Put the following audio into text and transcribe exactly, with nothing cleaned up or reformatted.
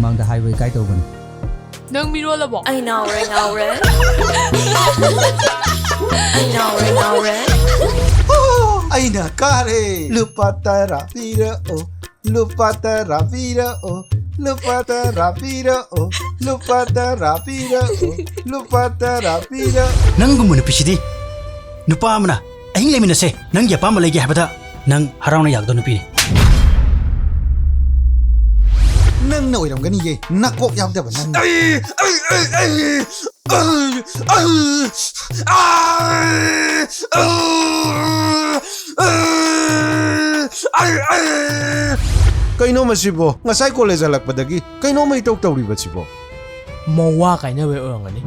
ꯃꯃꯥꯡꯗ ꯍꯥꯏꯕ ꯏꯀꯥꯏ ꯇꯧꯕꯅꯤ꯫ ꯅꯪ ꯃꯤꯔꯣꯜꯂꯕꯣ? ꯑꯩ ꯉꯥꯎꯔꯦ ꯉꯥꯎꯔꯦ ꯑꯩ ꯉꯥꯎꯔꯦ ꯉꯥꯎꯔꯦ ꯑꯩꯅ ꯀꯥꯔꯦ꯫ ꯂꯨꯄꯥ ꯇꯔꯥ ꯄꯤꯔꯛꯑꯣ꯫ ꯂꯨꯄꯥ ꯇꯔꯥ ꯄꯤꯔꯛꯑꯣ꯫ ꯂꯨꯄꯥ ꯇꯔꯥ ꯄꯤꯔꯛꯑꯣ꯫ ꯂꯨꯄꯥ ꯇꯔꯥ ꯄꯤꯔꯛꯑꯣ꯫ ꯂꯨꯄꯥ ꯇꯔꯥ ꯄꯤꯔꯛꯑꯣ꯫ ꯅꯪꯒꯨꯝꯕ ꯅꯨꯄꯤꯁꯤꯗꯤ ꯅꯨꯄꯥ ꯑꯃꯅ ꯑꯍꯤꯡ ꯂꯩꯃꯤꯟꯅꯁꯦ, ꯅꯪꯒꯤ ꯑꯄꯥꯝꯕ ꯂꯩꯒꯦ ꯍꯥꯏꯕꯗ ꯅꯪ ꯍꯔꯥꯎꯅ ꯌꯥꯒꯗꯧ ꯅꯨꯄꯤꯅꯤ꯫ ꯅꯪꯅ ꯑꯣꯏꯔꯝꯒꯅꯤꯌꯦ, ꯅꯀꯣꯛ ꯌꯥꯎꯗꯕ ꯅꯪꯅ꯫ ꯀꯩꯅꯣ ꯃꯁꯤꯕꯣ? ꯉꯁꯥꯏ ꯀꯣꯂꯦꯖ ꯍꯜꯂꯛꯄꯗꯒꯤ ꯀꯩꯅꯣꯝꯃ ꯏꯇꯧ ꯇꯧꯔꯤꯕꯁꯤꯕꯣ? ꯃꯋꯥ ꯀꯥꯏꯅꯕꯩ ꯑꯣꯏꯔꯝꯒꯅꯤ꯫